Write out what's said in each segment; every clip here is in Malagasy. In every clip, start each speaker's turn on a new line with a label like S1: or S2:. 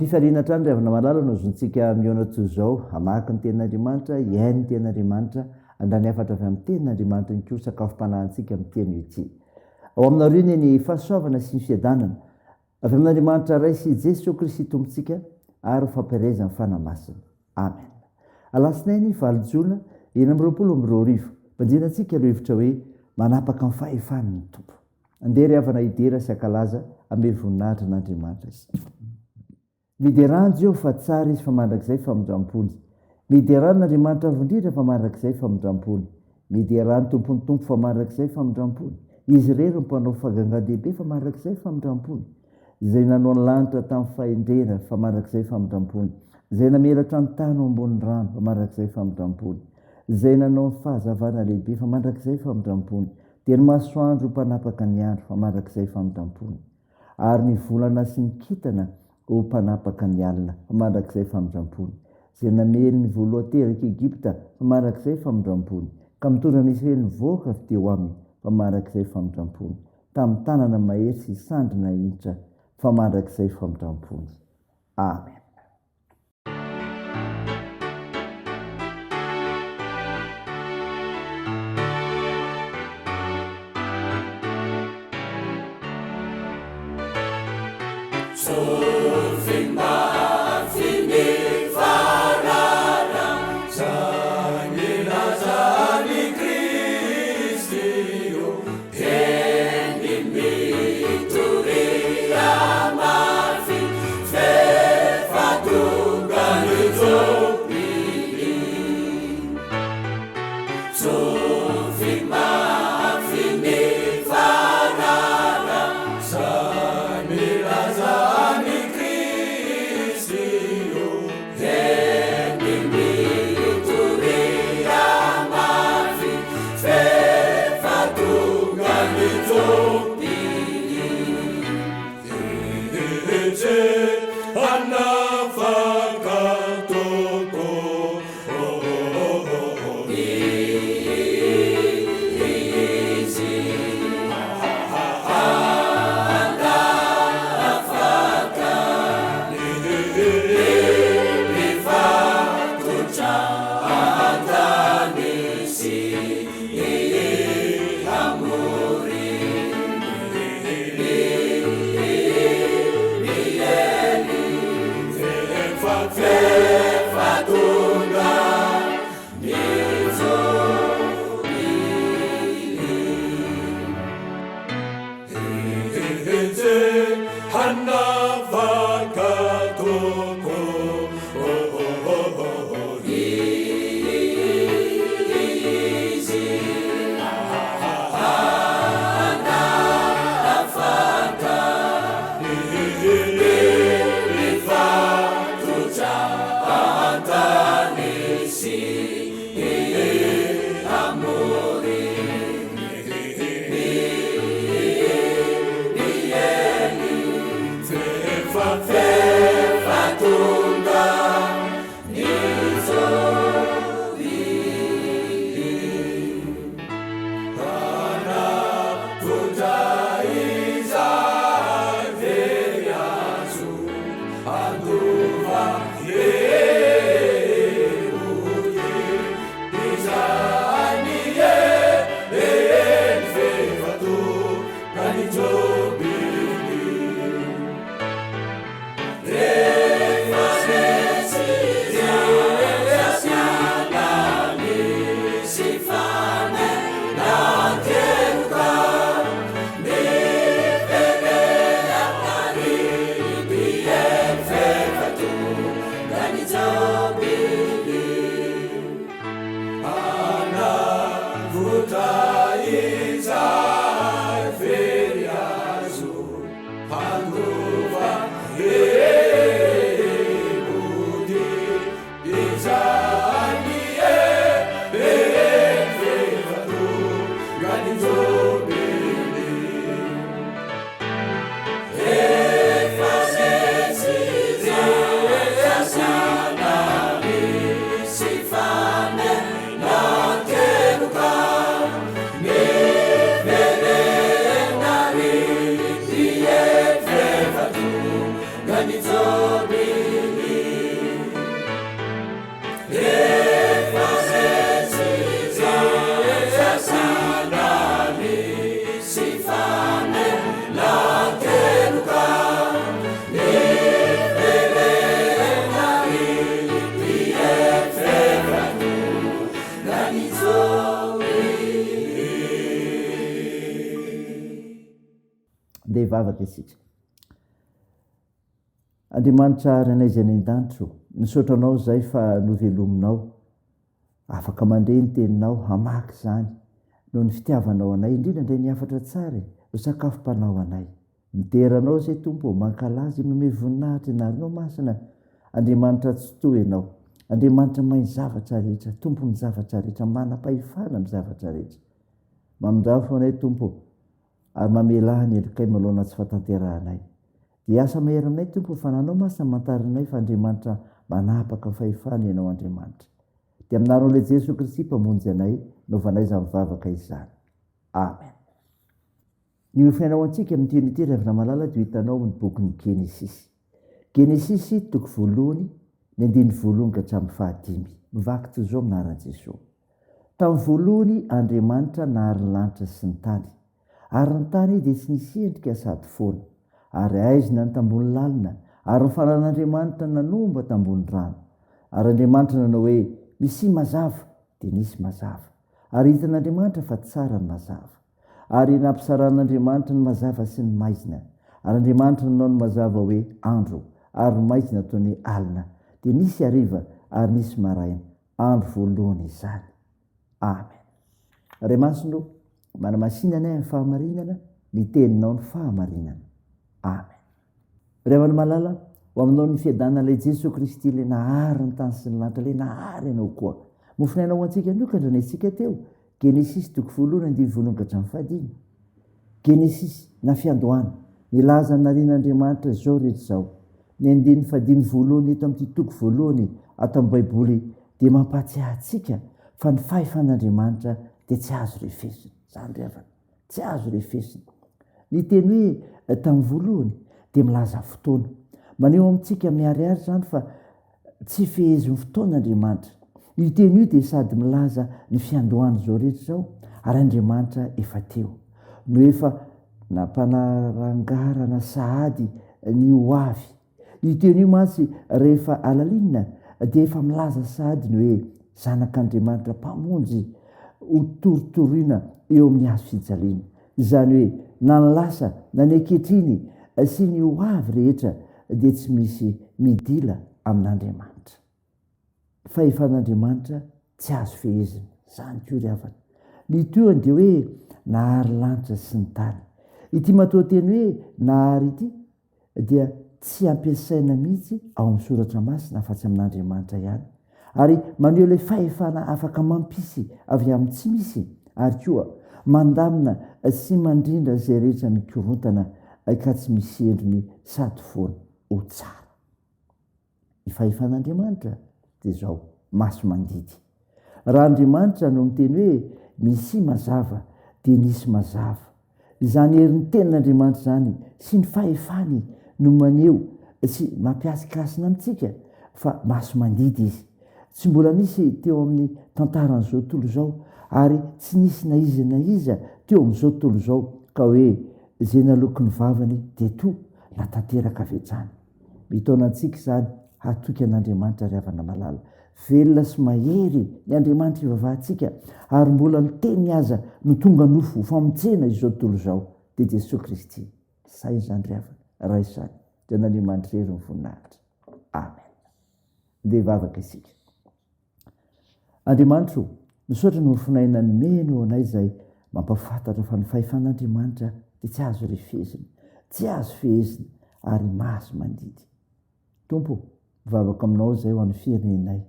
S1: Am-pifaliana hatrany ry havana malala no azontsika mihaona toy izao, hamaky ny Tenin'Andriamanitra, hihaino ny Tenin'Andriamanitra, handray ny hafatra avy amin'ny Tenin'Andriamanitra ihany koa sakafom-panahintsika amin'ity anio ity. Ao aminareo anie ny fahasoavana sy ny fiadanana avy amin'Andriamanitra Ray sy Jesoa Kristy Tompontsika ary ny fampielezan'ny Fanahy Masina. Amen. Alatsinainy valo jona 2026, banjina antsika ireo hevitra hoe manapaka ny fahefany ny Tompo. Andeha ry havana hidera sy hankalaza hamehy voninahitra an'Andriamanitra isika. Miderà an'i Jehovah fa tsara izy fa mandrakizay famindram-pony. Miderà an'Andriamanitra Avo Indrindra fa mandrakizay famindram-pony. Miderà ny Tompon'ny tompo fa mandrakizay famindram-pony. Izy irery no mpanao fagangan-dehibe fa mandrakizay famindram-pony. Izay nanao ny lanitra tamin'ny fahendrena fa mandrakizay famindram-pony. Izay namelatra ny tany ho ambonin'ny rano fa mandrakizay famindram-pony. Izay nanao ny fahazavana lehibe fa mandrakizay famindram-pony. Dia ny masoandro ho mpanapaka ny andro fa mandrakizay famindram-pony, ary ny volana sy ny kintana ho mpanapaka ny alina fa mandrakizay famindram-pony, izay namely ny voalohan-terak'i Egypta fa mandrakizay famindram-pony, ka mitondra ny Israely nivoaka avy teo aminy fa mandrakizay famindram-pony, tamin'ny tanana mahery sy sandry nahinitra fa mandrakizay famindram-pony. Amen. Hivavaka isika. Andriamanitra Rainay izay any an-danitra ô, misaotra Anao izahay fa novelominao, afaka mandre ny Teninao, hamaky izany, noho ny fitiavanao anay, indrindra indray ny hafatra tsara e, ho sakafom-panahy ho anay. Midera Anao izay Tompo ô, mankalaza, manome voninahitra ny anaranao masina, Andriamanitra Tsitoha Ianao, Andriamanitra mahay ny zavatra rehetra, Tompon'ny zavatra rehetra, manam-pahefana amin'ny zavatra rehetra. Mamindrafo anay Tompo ô, ary mamelà ny helokay manoloana tsy fahatanterahanay. Dia asa mahery aminay Tompo fa nanao masina amantarinay fa Andriamanitra manapaka fahefana Ianao Andriamanitra. Dia aminaranao ilay Jesoa Kristy Mpamonjy anay naovanay izany vavaka izany. Amen. Ny hofaina ho antsika amin'ity anio ity ry havana malala dia ho hitanao amin'ny bokin'ny Genesisy. Genesisy toko voalohany, ny andininy voalohany ka hatramin'ny fahadimy. Mivaky toy izao amin'ny anaran'i Jesoa. Tamin'ny voalohany Andriamanitra nahary ny lanitra sy ny tany. Ary ny tany dia tsy nisy endrika sady foana, ary haizina ny tambony lalina, ary ny fanan'Andriamanitra nanomba tambony rano. Ary Andriamanitra nanao hoe, Misia mazava, dia nisy mazava. Ary hitan'Andriamanitra fa tsara ny mazava. Ary nampisaran'Andriamanitra ny mazava sy ny maizina. Ary Andriamanitra nanao ny mazava hoe andro, ary ny maizina ataony hoe alina. Dia nisy hariva, ary nisy maraina, andro voalohany izany. Amen. Ray Masina ô, manamasina anay amin'ny fahamarinana, ny teninao ny fahamarinana. Amen. Ray havana malala, ho aminao ny fiadanana ilay Jesoa Kristy ilay nahary ny tany sy ny lanitra, ilay nahary anao koa. Mofonaina ho antsika anio ka andrenesintsika teo, Genesisy toko voalohany andininy voalohany ka hatramin'ny fahadimy. Genesisy, na fiandohana, nilaza ny narian'Andriamanitra izao rehetra izao. Ny andininy fahadimy voalohany eto amin'ity toko voalohany ato amin'ny Baiboly dia mampahatsiahy antsika fa ny fahefan'Andriamanitra dia tsy azo refesina. Izany ry havana, tsy azo refesina. Ny teny hoe tamin'ny voalohany dia milaza fotoana. Maneho amintsika miharihary izany fa Tsy fehezin'ny fotoana Andriamanitra. Io teny io dia sady milaza ny fiandohan'izao rehetra izao, ary Andriamanitra efa teo, no efa nampanarangarana sahady ny ho avy. Io teny io mantsy rehefa alalinina dia efa milaza sahady ny hoe Zanak'Andriamanitra Mpamonjy ho torotoroina eo amin'ny hazo fijaliana. Izany hoe na ny lasa na ny ankehitriny sy ny ho avy rehetra dia tsy misy midila amin'Andriamanitra. Fahefan'Andriamanitra tsy azo fehezina. Izany koa ry havana. Ny tohiny dia hoe nahary lanitra sy ny tany. Ity matoanteny hoe nahary ity dia tsy ampiasaina mihitsy ao amin'ny soratra masina afa-tsy amin'Andriamanitra ihany, ary maneho ilay fahefana afaka mampisy avy amin'ny tsy misy ary koa mandamina sy mandrindra izay rehetra mikorontana ka tsy misy endriny sady foana ho tsara. Ny fahefan'Andriamanitra dia izao, maso mandidy. Raha Andriamanitra no miteny hoe misia mazava dia nisy mazava. Izany herin'ny tenin'Andriamanitra izany sy ny fahefany no maneho sy mampihasikasina amintsika fa maso mandidy izy. Tsy mbola nisy teo amin'ny tantaran'izao tontolo izao ary tsy nisy na iza na iza teo amin'izao tontolo izao ka hoe izay naloaky ny vavany dia to na tanteraka avy hatrany. Mitaona antsika izany hatoky an'Andriamanitra ry havana malala. Velona sy mahery ny Andriamanitra ivavahantsika ary mbola ny Teniny aza no tonga nofo ho famonjena izao tontolo izao, dia Jesoa Kristy. Saino izany ry havana, raiso izany, dia an'Andriamanitra irery ny voninahitra. Amen. Ndeha hivavaka isika. Andriamanitra o, misaotra noho ny fon'aina nomeny ho anay izay mampahafantatra fa ny fahefan'Andriamanitra dia tsy azo refesina, tsy azo fehezina ary mahazo mandidy. Tompo o, mivavaka aminao izay ho an'ny firenenay,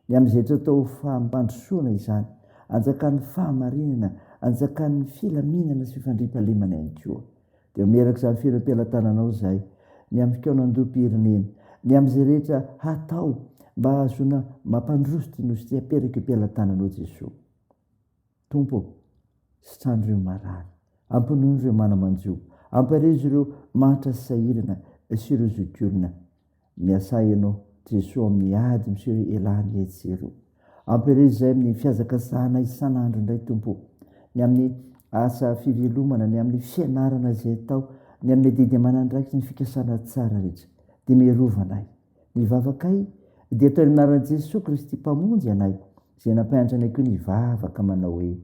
S1: ny amin'izay rehetra atao ho fampandrosoana izany, anjakan'ny fahamarinana, anjakan'ny filaminana sy fandriampahalemana ihany koa. Dia omerako izany feno am-pelatananao izahay, ny amin'ny fikaonandoham-pirenena, ny amin'izay rehetra hatao mba hahazoana mampandroso ity Nosy ity, aperako eo am-pelatananao Jesoa. Tompo ô, sitrano ireo marary, ampinono ireo mana-manjo, ampaherezo ireo mahantra sy sahirana sy ireo zokiolona. Miasà Ianao, Jesoa, amin'ny ady miseho elany etsy sy eroa. Ampirezo izay amin'ny fihazakazahana isan'andro indray, Tompo ô. Ny amin'ny asa fivelomana, ny amin'ny fianarana izay atao, ny amin'ny adidy aman'andraikitra, ny fikasana tsara rehetra, dia miarova anay. Ny vavakay dia atao amin'ny anaran'i Jesoa Kristy Mpamonjy anay, izay nampianatra anay koa ny hivavaka manao hoe,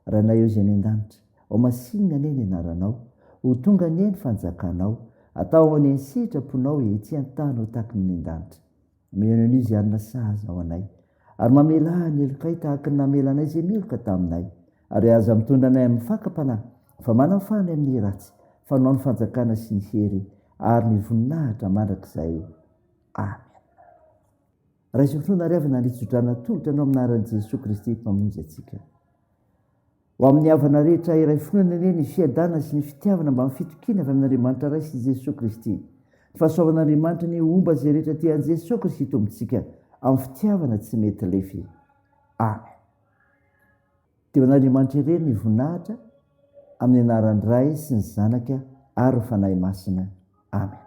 S1: Rainay eo izay any an-danitra, Homasinina anie ny anaranao. Ho tonga anie ny fanjakanao. Atao anie ny sitraponao ety an-tany ho tahaky ny any an-danitra. Omeo anio izay hanina sahaza ho anay. Ary mamelà ny helokay tahaka ny namelanay izay meloka taminay. Ary aza mitondra anay amin'ny fakam-panahy, fa manafà anay amin'ny ratsy, fa Anao ny fanjakana sy ny hery ary ny voninahitra mandrakizay. Amena. Raiso finoana ary havana ny tsodrano atolotra anao amin'ny anaran'i Jesoa Kristy Mpamonjy antsika. Ho amin'ny havana rehetra iray finoana anie ny fiadanana sy ny fitiavana mbamin'ny fitokiana avy amin'Andriamanitra Ray sy Jesoa Kristy. Ny fahasoavan'Andriamanitra anie homba izay rehetra tia an'i Jesoa Kristy Tompontsika amin'ny fitiavana tsy mety lefy. Amen. Dia ho an'Andriamanitra irery ny voninahitra, amin'ny anaran'ny Ray sy ny Zanaka ary ny Fanahy Masina. Amen.